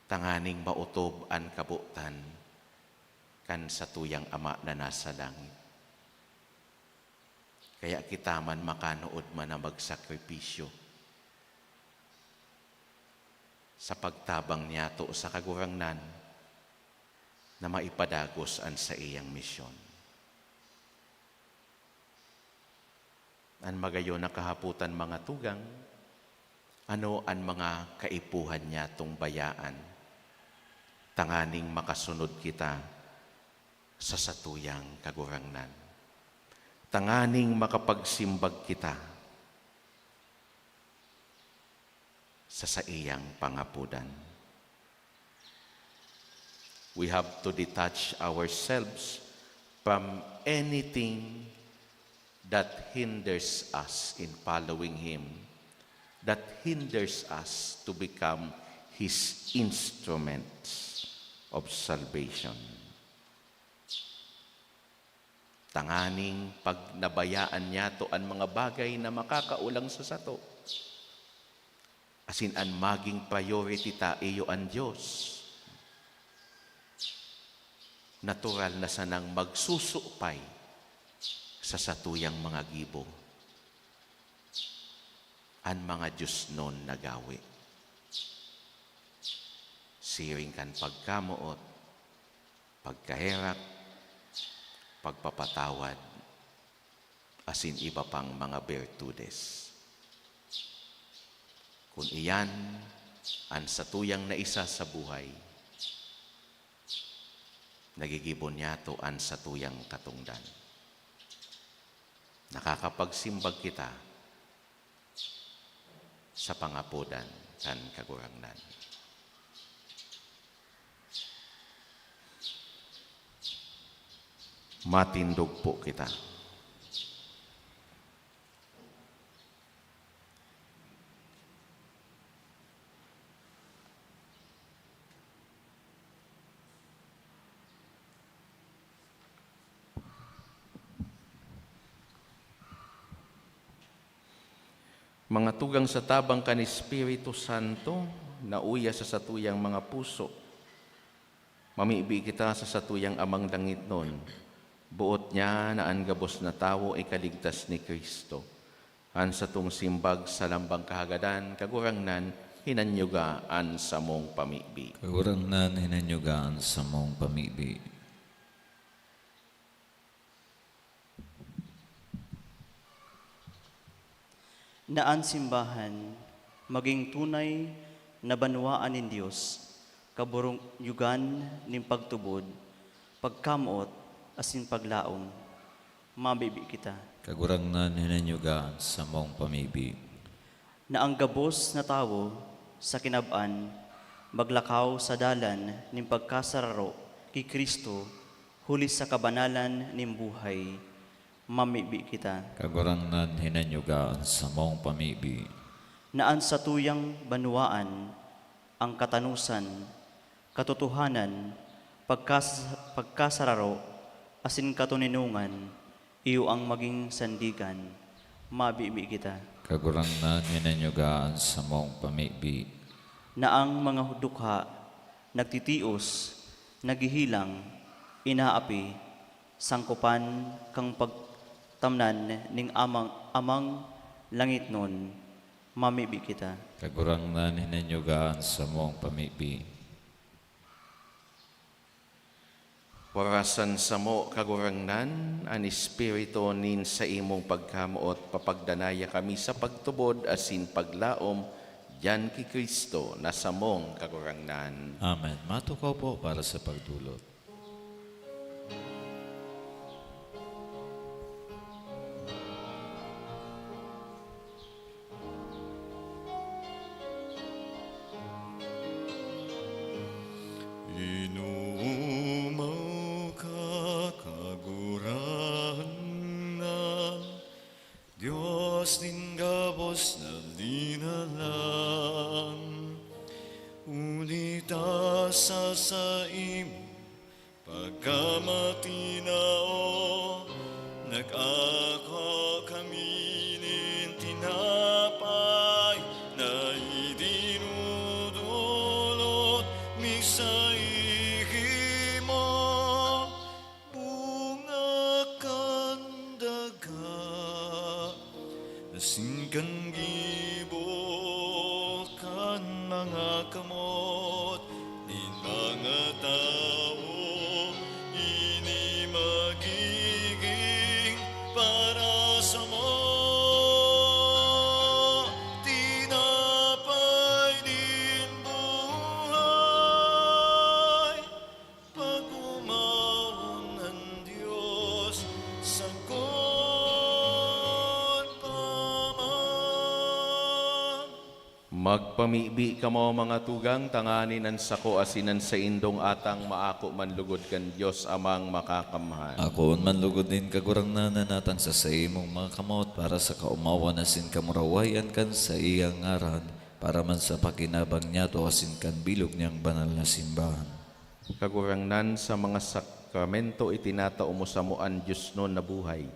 tanganing maotob an kabotan kan satuyang Ama na nasa langit. Kaya kita man makanood man na magsakripisyo sa pagtabang niyato sa Kagurangnan na maipadagos an saiyang misyon. An magayon na kahapotan, mga tugang, ano an mga kaipuhan niyatong bayaan tanganing makasunod kita sa satuyang Kagurangnan, tanganing makapagsimbag kita sa saiyang pangapodan. We have to detach ourselves from anything that hinders us in following Him, that hinders us to become His instruments of salvation. Tanganing pag nabayaan niyato an mga bagay na makakaolang sa sato, asin an maging priority ta iyo an Dios, natural na sanang magsusupay sa satuyang mga gibo an mga diosnon na gawe, siring kan pagkamoot, pagkaherak, pagpapatawad, asin iba pang mga bertudes. Kun iyan An satuyang naisa sa buhay, nagigibo niyato an satuyang katongdan. Nakakapagsimbag kita sa pangapodan kan Kagurangnan. Matindog po kita. Mga tugang, sa tabang kan Espiritu Santo na uya sa satuyang mga puso, mamibi kita sa satuyang Amang langitnon. Boot niya na an gabos na tawo ikaligtas ni Cristo. An satong simbag sa lambang kahagadan, Kagurangnan, hinanyuga an samong pamibi. Kagurangnan, hinanyuga an samong pamibi. Na an simbahan magin tunay na banwaan nin Dios, kaburungyugan nin pagtubod, pagkamoot, asin paglaom. Mabibi kita. Kagurangnan, hinanyuga an samong pamibi. Na ang gabos na tawo sa kinab-an maglakaw sa dalan nin pagkasararo ki Cristo huli sa kabanalan nin buhay. Mamibi kita. Kagurangnan, hinanyuga an samong pamibi. Na an satuyang banwaan, ang katanosan, katotohanan, pagkas-, pagkasararo, asin katoninongan, iyo ang magin sandigan. Mabibi kita. Kagurangnan, hinanyuga an samong pamibi. Na ang mga dukha nagtitios, naghihilang, inaapi, sangkopan kan pagtamnan nin Amang, Amang langitnon. Mamibi kita. Kagurangnan, hinanyuga an samong pamibi. Parasan samo, Kagurangnan, an espiritu nin saimong pagkamoot, papagdanaya kami sa pagtubod asin paglaom diyan ki Cristo na samong Kagurangnan. Amen. Matukaw po para sa pagdulot. Inoomaw ka, Kagurangnan, Dios nin gabos na linalang. Huli ta sa saimo pagkamatinao, nag-ako kami nin tinapay na idinudulot mi saimo. Bunga kan daga, asin kan gibo kan mga kamot nin mga tawo, ini magigin para samo tinapay nin buhay. Pag-omawon an Dios, sagkod pa man. Magpamibi kamo, mga tugang, tanganing an sako asin an saindong atang maako man lugod kan Dios Amang Makakamhan. Akoon man lugod nin Kagurangnan an atang sa saimong mga kamot para sa kaomawan asin kamurawayan kan saiyang ngaran, para man sa pakinabang niyato asin kan bilog niyang banal na simbahan. Kagurangnan, sa mga sakramento itinatao mo samo an diosnon na buhay.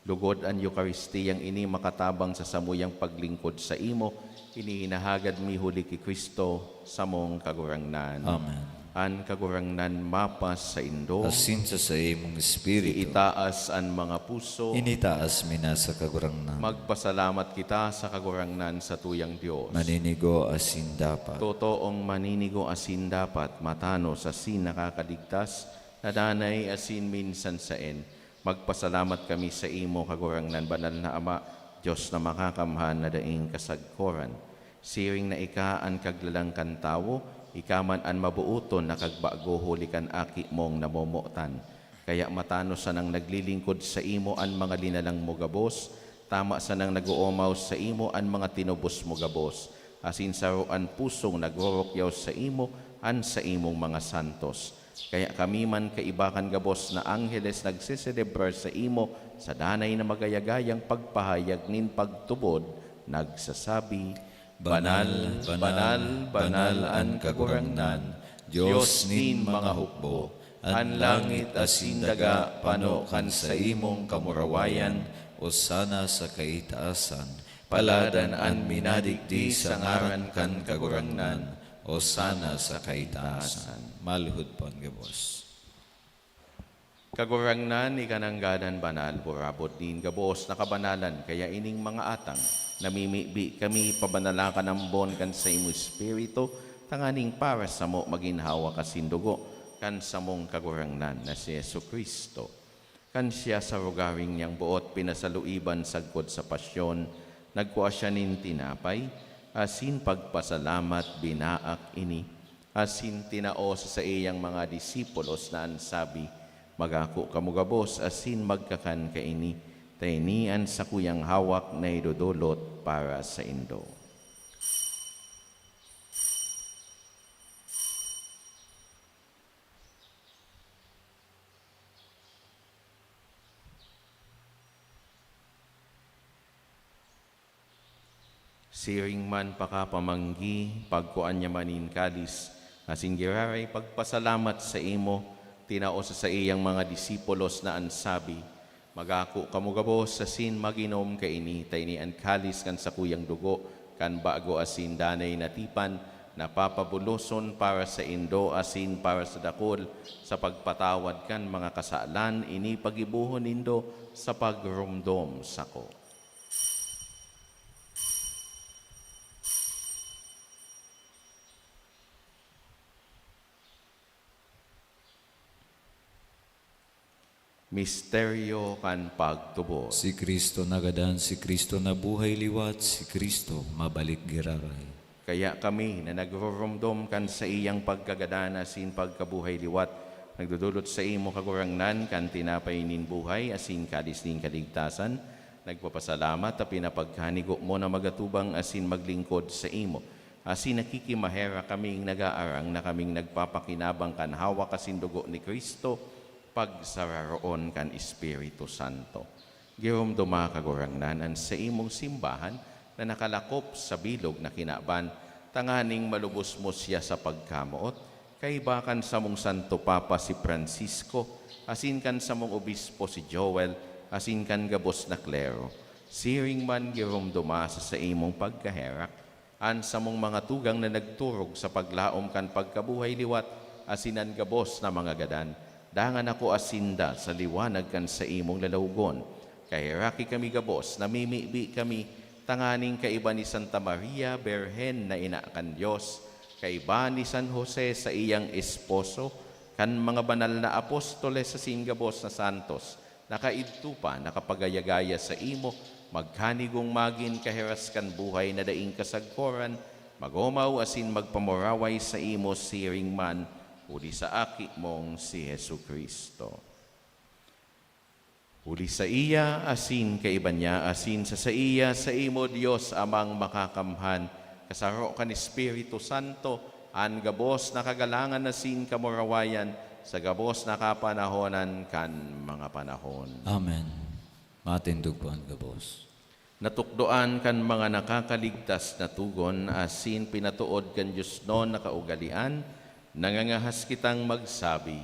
Lugod an Eukaristiyang ini makatabang sa samuyang paglingkod saimo, ini hinahagad mi huli ki Cristo, samong Kagurangnan. Amen. An Kagurangnan mapasaindo. Asin sa saimong espiritu. Iitaas an mga puso. Initaas mi na sa Kagurangnan. Magpasalamat kita sa Kagurangnan, satuyang Dios. Maninigo asin dapat. Totoong maninigo asin dapat, matanos asin nakakaligtas, na danay asin minsan saen. Magpasalamat kami saimo, Kagurangnan, Banal na Ama, Dios na Makakamhan na daing kasagkoran. Siring na ika an kaglalang kan tawo, ika man an mabooton na kagbago huli kan Aki mong namomotan. Kaya matanos sanang naglilingkod saimo an mga linalang mo gabos, tama sanang nag-oomaw saimo an mga tinubos mo gabos, asin saro an pusong nagrorokyaw saimo an saimong mga santos. Kaya kami man kaiba kan gabos na angheles nagseselebrar saimo sa danay na magayagayang pagpahayag nin pagtubod, nagsasabi, "Banal, banal, banal an Kagurangnan, Dios nin mga hukbo. An langit asin daga pano kan saimong kamurawayan, Osana sa kaitaasan. Paladan an minadigdi sa ngaran kan Kagurangnan, Osana sa kaitaasan." Malhod po an gabos. Kagurangnan, ika nanggadan banal, burabod nin gabos na kabanalan, kaya ining mga atang, namimibi kami, pabanala kan ambon kan saimo Espiritu, tanganing para samo magin hawak asin dugo kan samong Kagurangnan na si Jesu-Cristo. Kan siya sa rogaring niyang boot pinasaluiban sagkod sa pasyon, nagkua siya nin tinapay, asin pagpasalamat, binaak ini, asin tinao sa saiyang mga disipulos na an sabi, "Magako kamo gabos asin magkakan kaini, ta ini an sakuyang hawak na idodolot para saindo." Siring man pakapamanggi, pagkua niya man nin kalis, asin giraray pagpasalamat saimo, tinao sa saiyang mga disipulos na an sabi, "Magako kamo gabos asin mag-inom kaini, ta ini an kalis kan sakuyang dugo kan bago asin danay na tipan, na papabuloson para saindo asin para sa dakul sa pagpatawad kan mga kasalan. Ini paggibohon nindo sa pagromdom sako." Misteryo kan pagtubod. Si Cristo nagadan, si Cristo nabuhay liwat, si Cristo mabalik giraray. Kaya kami na nagroromdom kan saiyang pagkagadan asin pagkabuhay liwat, nagdodolot saimo, Kagurangnan, kan tinapay nin buhay asin kalis nin kaligtasan, nagpapasalamat ta pinapagkanigo mo na magatubang asin maglingkod saimo. Asin nakikimaherak kaming nagaarang na kaming nagpapakinabang kan hawak asin dugo ni Cristo, pagsararoon kan Espiritu Santo. Giromdoma, Kagurangnan, an saimong simbahan na nakalakop sa bilog na kinaban, tanganing malubos mo siya sa pagkamoot, kaiba kan samong Santo Papa si Francisco, asin kan samong obispo si Joel, asin kan gabos na klero. Siring man giromdoma sa saimong pagkaherak an samong mga tugang na nagturog sa paglaom kan pagkabuhay liwat asin an gabos na mga gadan. Dangan ako asinda sa liwanag kan saimong lalawgon. Kaheraki kami gabos, namimibi kami, tanganing kaiba ni Santa Maria, Birhen na ina kan Dios, kaiba ni San Jose, saiyang esposo, kan mga banal na apostoles asin gabos na santos, nakaidto pa, nakapagayagaya saimo, magkanigong magin kaheras kan buhay na daing kasagkoran, mag-omaw asin magpamuraway saimo siring man, huli sa Aki mong si Jesu-Cristo. Huli saiya, asin kaiba niya, asin sa saiya, saimo, Dios Amang Makakamhan, kasaro kan Espiritu Santo, an gabos na kagalangan asin kamurawayan, sa gabos na kapanahonan kan mga panahon. Amen. Matindog po an gabos. Natukdoan kan mga nakakaligtas na togon, asin pinatood kan diosnon na kaugalean, nangangahas kitang magsabi,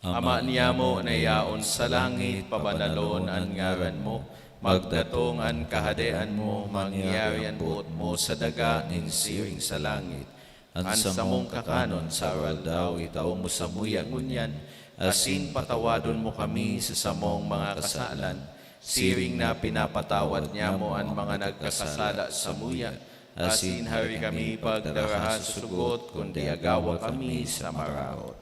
Ama niyamo na yaon sa langit, pabanalon an ngaran mo, magdatong an kahadean mo, mangyari an boot mo sa daga nin siring sa langit. An samong kakanon sa aroaldaw itao mo samuya ngunyan, asin patawadon mo kami sa samong mga kasalan, siring na pinapatawad nyamo an mga nagkakasala samuya, asin hari kami pagdaraha sa sugot, kundi agawa kami sa maraot.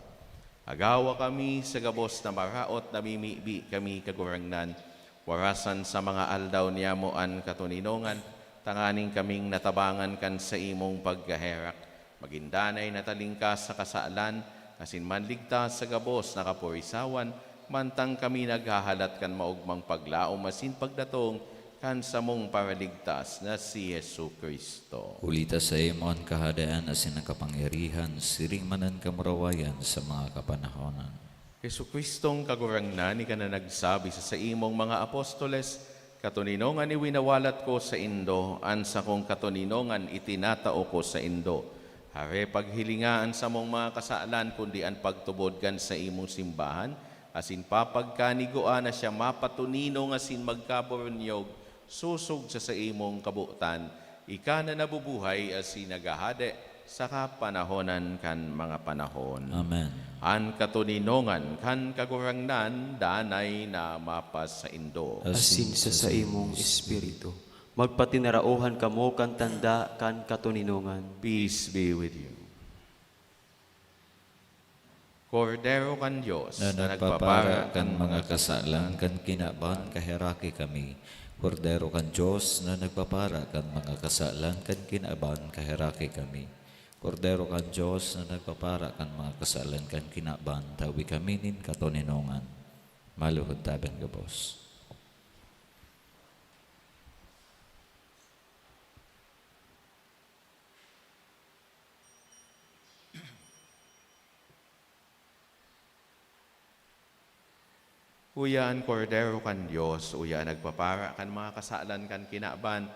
Agawa kami sa gabos na maraot, namimibi kami, Kagurangnan, warasan sa mga aldaw niyamo an katoninongan, tanganing kaming natabangan kan saimong pagkaherak, magin danay na talingkas sa kasalan, asin manligtas sa gabos na kapurisawan, mantang kami naghahalat kan maogmang paglaom asin pagdatong kan samong Paraligtas na si Jesu-Cristo. Huli ta saimo an kahadean asin an kapangyarihan, siring man an kamurawayan sa mga kapanahonan. Jesu-Cristong Kagurangnan, ika na nagsabi sa saimong mga apostoles, "Katoninongan iwinawalat ko saindo, an sakong katoninongan itinatao ko saindo." Hare paghilinga an samong mga kasalan, kundi an pagtubod kan saimong simbahan, asin papagkanigua na siya mapatoninong asin magkaburunyog sosog sa saimong kabotan, ika na nabubuhay asin naghahade sa kapanahonan kan mga panahon. Amen. An katoninongan kan Kagurangnan danay na mapasaindo. Asin sa saimong espiritu. Magpatinaraohan kamo kan tanda kan katoninongan. Peace be with you. Kordero kan Dios na nagpapara kan mga kasalan kan kinaban, kaheraki kami. Kordero kan Dios na nagpapara kan mga kasalan kan kinaban, kaheraki kami. Kordero kan Dios na nagpapara kan mga kasalan kan kinaban, tawi kami nin katoninongan. Maluhod tabi an gabos. Uya an Kordero kan Dios, uya an nagpapara kan mga kasalan kan kinaban,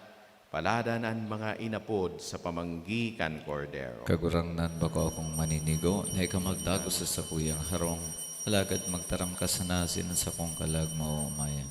paladan an mga inapod sa pamanggi kan Kordero. Kagurangnan, bako akong maninigo na ika magdagos sa sakuyang harong, alagad magtaram ka sana asin an sakong kalag maoomayan.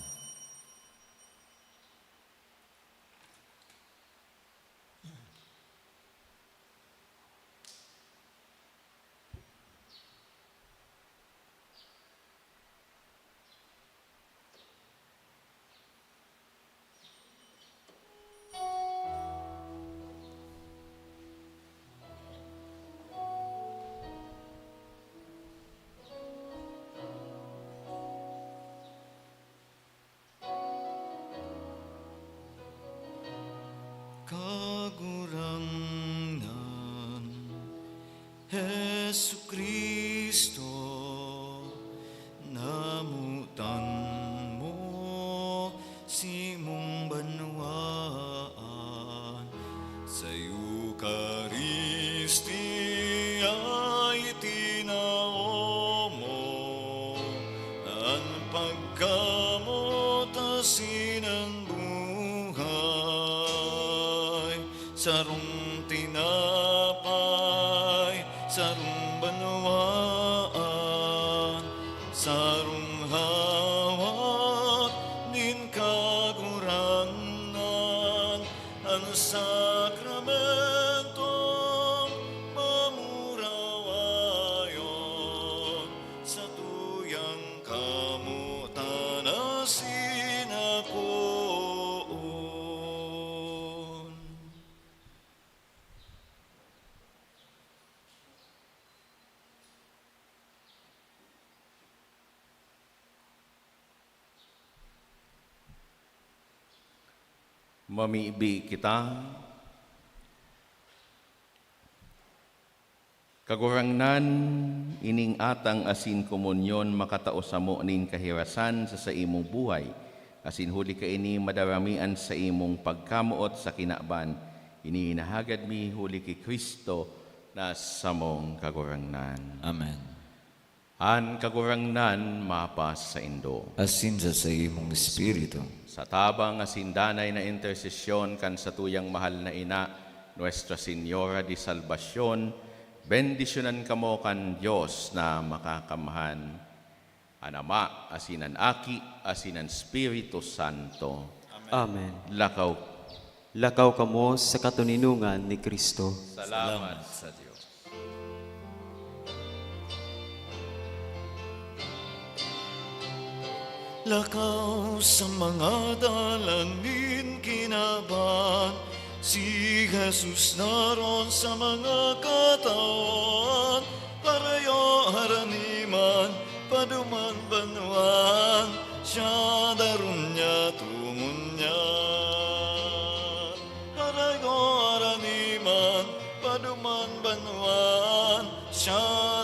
Kagurangnan, Jesu-Cristo, namotan mo simong banwaan, sa Eukaristia itinao mo an pagkamot asin an buhay. Sarong tinapay, sarong banwaan, sarong hawak nin Kagurangnan, an sakramentong mamurawayon, satuyang kamotan asin apoon. Mamibi kita. Kagurangnan, ining atang asin komunyon makatao samo nin kahirasan sa saimong buhay, asin huli kaini madarami an saimong pagkamoot sa kinaban. Ini hinahagad mi huli ki Cristo na samong Kagurangnan. Amen. An Kagurangnan mapasaindo. Asin sa saimong espiritu. Sa tabang asin danay na intersesyon kan satuyang mahal na Ina, Nuestra Señora de Salvacion, bendisyonan kamo kan Dios na Makakamhan, an Ama, asin an Aki, asin an Espiritu Santo. Amen. Lakaw. Lakaw kamo sa katoninongan ni Cristo. Salamat sa Dios. Lakaw sa mga dalan nin kinaban, si Jesus naron sa mga katawan, parayo harani man, paduman banwaan, siya daron niya, tumon niya. duman banwaan siya